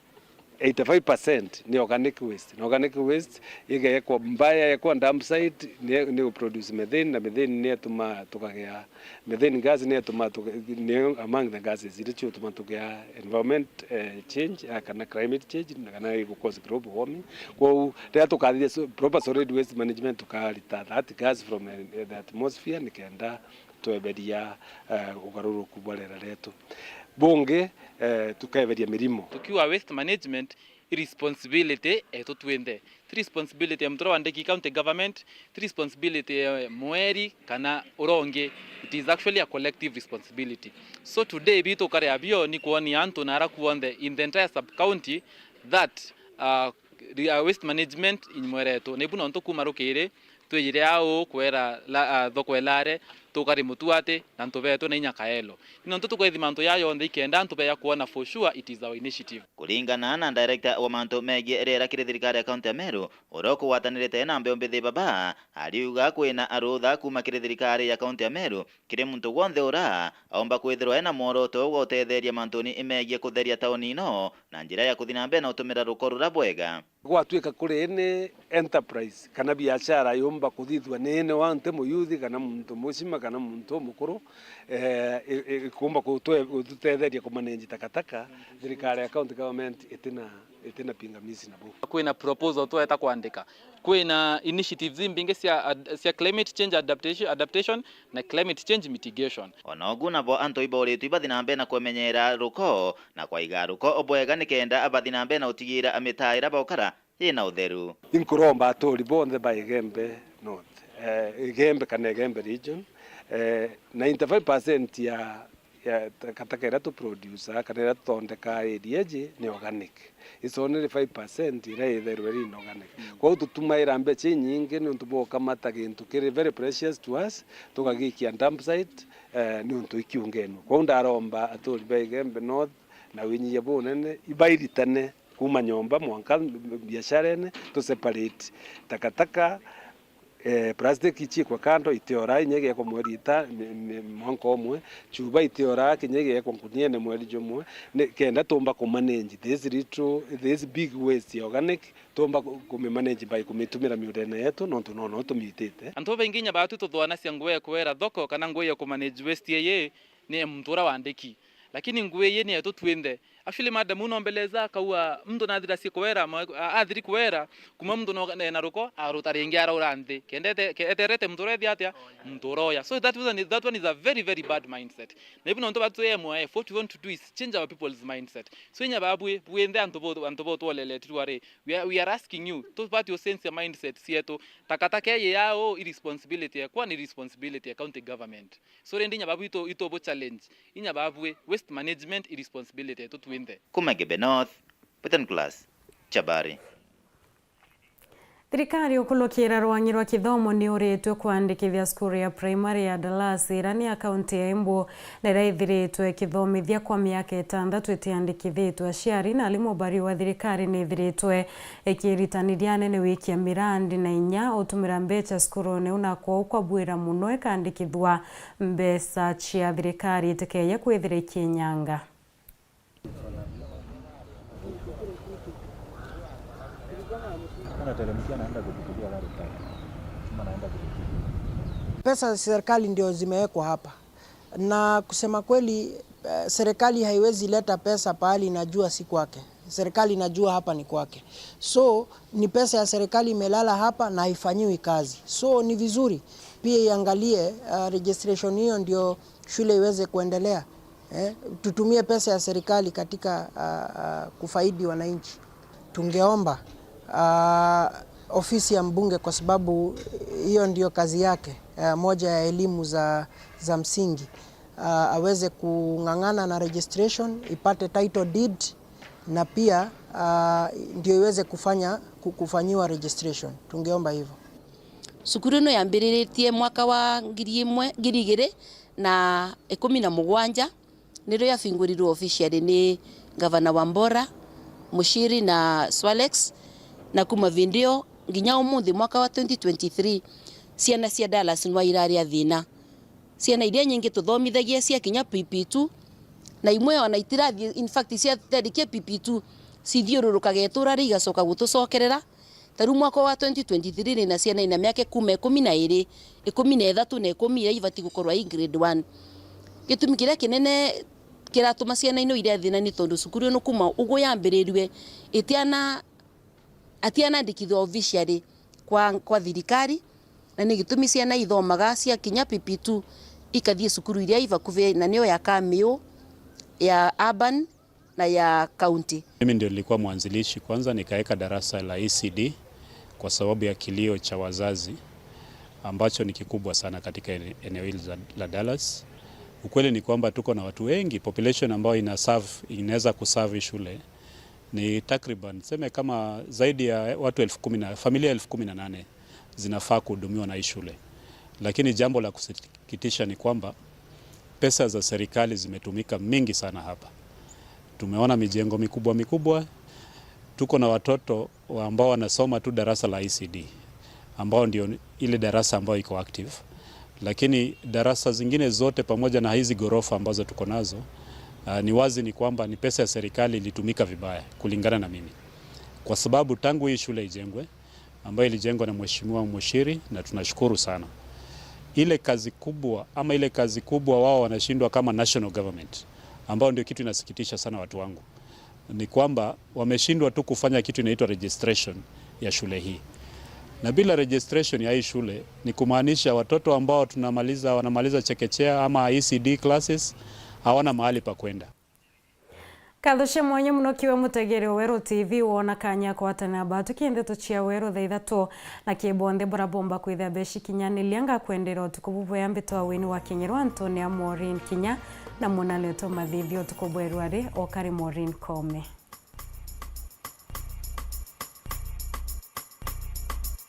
eighty-five percent ni organic waste. Na organic waste igekwa mbaya, yekwa dump site, ni, ni u produce methane, na methane ni itumaa tukagea Methane gas ni itumaa tuge-, ni among the gases iria ciutuma tugea environment, eh, change, eh, kana climate change, na kana igu cause global warming. Kwou, riria tukathithia so-, proper solid waste management, tukarita that gas from, eh, the atmosphere, nikenda tweberia, eh, ugaruruku bwa riera rietu. Bungi, eh, tukeberia mirimo. Tukiuga waste management, i responsibility yetu twinthe. Ti responsibility ya muntu uria wandiki county government, ti responsibility ya mweri kana uria ungi. It is actually a collective responsibility. So today, bitu karia bio ni kwonia antu na ara kuonthe in the entire sub county that, uh, re-, uh, waste management in mweretu. Na ibu nontu kuma rukiri, twijire au kwera la, ah, thoko e Lare, tukari Mutuati, na Antu Betu na inya Kaelo. Ni nontu tukwethima antu ya yonthe ikenda antu beya kwona for sure it is our initiative. Kuringana na director wa mantu megii riera kiri thirikari ya kaunti ya Meru, uria ukugwatanirite na mbeo mbithi baba, ariuga kwina arutha kuma kiri thirikari ya kaunti ya Meru kiri muntu wonthe uria aumba kwithirwa ena mworoto gwa utetheria mantuni megii kutheria tauni ino na njira ya kuthi na mbere na utumira ruko ruria bwega. Gwatuika kuri ni enterprise kana biashara yumba kuthithua ni ni wa nte muyuthi kana muntu mucima kana muntu umukuru, eh, i-, i-, ikumba gutwe-, gututetheria kumanage takataka, thirikari ya county government itina, itina pingamizi nabo. Kwina proposal tweta kwandika, kwina initiatives imbingi cia ad-, cia climate change adaptation, adaptation na climate change mitigation. Ona ugu nabo antu iboritwe ibathi na mbere na kwemenyera ruko na kwaiga ruko bwega nikenda bathi na mbere na utigira mitaira baukara ina utheru. Inkuromba aturi bonthe ba Igembe North, eh, Igembe kana Igembe region, eh, ninety-five percent ya, ya takataka iria tu produce kana iria tuthondeka area iji ni organic. It's only five percent iria itherwe iri inorganic. Mm. Kwou tutumaira mbeca inyingi niuntu bwa gukamata gintu kiri very precious to us, tugagikia dump site, eh, niuntu ikiungenwe. Kwou ndaromba aturi ba Igembe North na winyia bunene ibairitane kuma nyomba mwanka biasharene, tu separate takataka, eh, plastic iciikwe kando, itiora inya igeekwa mweri ita, mi-, mi-, mwanka umwe, chuba itiora kinya igeekwa nkuniene mweri jumwe, ni kenda tumba ku manage this little, this big waste ya organic, tumba ku, ku mi manage by kumitumira miundene yetu, nontu no, no tumitite. Antu babaingi inya baatu tuthwanacia nguo ya kwera thoko kana nguo ya ku manage waste eye ni muntu uria wandiki. Lakini nguo eye ni yetu twinthe. Actually, madam, unombeleza akauga, muntu nathira cia kuwera, mwa-, a-, athiri kuwera, kuma muntu no, ne-, na ruko, aruta ringi araura nthi. Kenda ete-, ke-, eterete muntu uria ethi atia? Muntu uria oya. So that one is, that one is a very, very bad mindset. Na ibu nontu batu M Y F, what we want to do is change our people's mindset. So inya babwi, bwinthe antu bo, antu bo twoleletirwa ri, we are, we are asking you, tubati ucenjia mindset cietu. Takataka eye yao, i responsibility yakwa, ni responsibility ya county government. So rindi inya babu itu, itu bu challenge. Inya babwe, waste management i responsibility yetu twinthe. Kuma Igembe North, Britain Class, Chabari. Thirikari ukulukira rwang'i rwa kithomo ni uritwe kwandikithia cukuru ya primary ya Dallas, ira ni ya kaunti ya Embu, na ira ithiritwe ikithomithia kwa miaka itantatu itiandikithitwe. Aciari na alimu bari wa thirikari ni ithiritwe ikiritaniria anene wikia mirandi na inya utumira mbecha cukurune iu, na kwou kwabwira mono ikandikithua mbecha cia thirikari itikeeje kwithira ikinyanga. Anateremkia, anaenda kutupigia gari pale. Kama anaenda kutupigia. Pesa za serikali ndio zimewekwa hapa. Na kusema kweli, eh, serikali haiwezi leta pesa pahali inajua si kwake. Serikali inajua hapa ni kwake. So, ni pesa ya serikali imelala hapa na haifanyiwi kazi. So, ni vizuri pia iangalie, uh, registration hiyo ndio shule iweze kuendelea. Eh, tutumie pesa ya serikali katika, uh, uh, kufaidi wananchi. Tungeomba, uh, ofisi ya mbunge, kwa sababu hiyo ndio kazi yake, uh, moja ya elimu za, za msingi, uh, aweze kung'ang'ana na registration, ipate title deed, na pia, uh, ndio iweze kufanya, ku-, kufanyiwa registration. Tungeomba hivyo. Cukuru ino yambiriritie mwaka wa ngiri imwe, ngiri igiri na ikumi na mugwanja, nirio yabingurirwe officially ni Gavana Wambora, Muchiri na Swalex, na kuma vindi iyo nginya umunthi, mwaka wa twenty twenty-three, ciana cia Dallas nwa iraria thina. Ciana iria nyingi tuthomithagia ciakinya P P two, na imwe ona itirathii, in fact, ciatherikia P P two, cithiururukaga itura ria igacoka gutucokerera. Ta riu mwaka wa twenty twenty-three ni na ciana ina miaka kuma ikumi na iri, ikumi na ithatu na ikumi iria ibati gukorwa i grade one. Gitumi kiria kinene kiratuma ciana ino iria thina ni tondu cukuru ino kuma ugu yambirirue itiana, atianandikithua officially kwa, kwa thirikari, na ni gitumi ciana ithomaga ciakinya P P two ikathii cukuru iria i vakuvi, na niyo ya Kamiu, ya Urban, na ya kaunti. Mimi ndio nilikuwa mwanzilishi kwanza, nikaweka darasa la E C D kwa sababu ya kilio cha wazazi ambacho ni kikubwa sana katika ene-, eneo hili la, la Dallas. Ukweli ni kwamba tuko na watu wengi, population ambayo ina serve, inaweza kuserve shule ni takriban, seme kama zaidi ya watu elfu kumi na, familia elfu kumi na nane zinafaa kuhudumiwa na hii shule. Lakini jambo la kusikitisha ni kwamba pesa za serikali zimetumika mingi sana hapa. Tumeona mijengo mikubwa mikubwa. Tuko na watoto wa-, ambao wanasoma tu darasa la E C D, ambao ndio ile darasa ambayo iko active. Lakini darasa zingine zote pamoja na hizi ghorofa ambazo tuko nazo, ah, ni wazi ni kwamba ni pesa ya serikali ilitumika vibaya kulingana na mimi. Kwa sababu tangu hii shule ijengwe, ambayo ilijengwa na Mheshimiwa Muchiri, na tunashukuru sana. Ile kazi kubwa, ama ile kazi kubwa wao wanashindwa kama national government, ambao ndio kitu inasikitisha sana watu wangu, ni kwamba wameshindwa tu kufanya kitu inaitwa registration ya shule hii. Na bila registration ya hii shule, ni kumaanisha watoto ambao tunamaliza, wanamaliza chekechea ama E C D classes, hawana mahali pa kwenda. Nkatho cia mwanya mono kiwe mutegeri wa Weru T V wona kanya kwatana batu ki ndeto cia Weru thaa ithatu, na ki bonthe bura bomba kwithia becikinyaniria. Ngakwendera utuku bubwea. Mbitwa Wini wa Kinyerwa, Antonia Maureen Kinya, na muna Leto Mathithio. Utuku bweru ari okari Maureen Kome.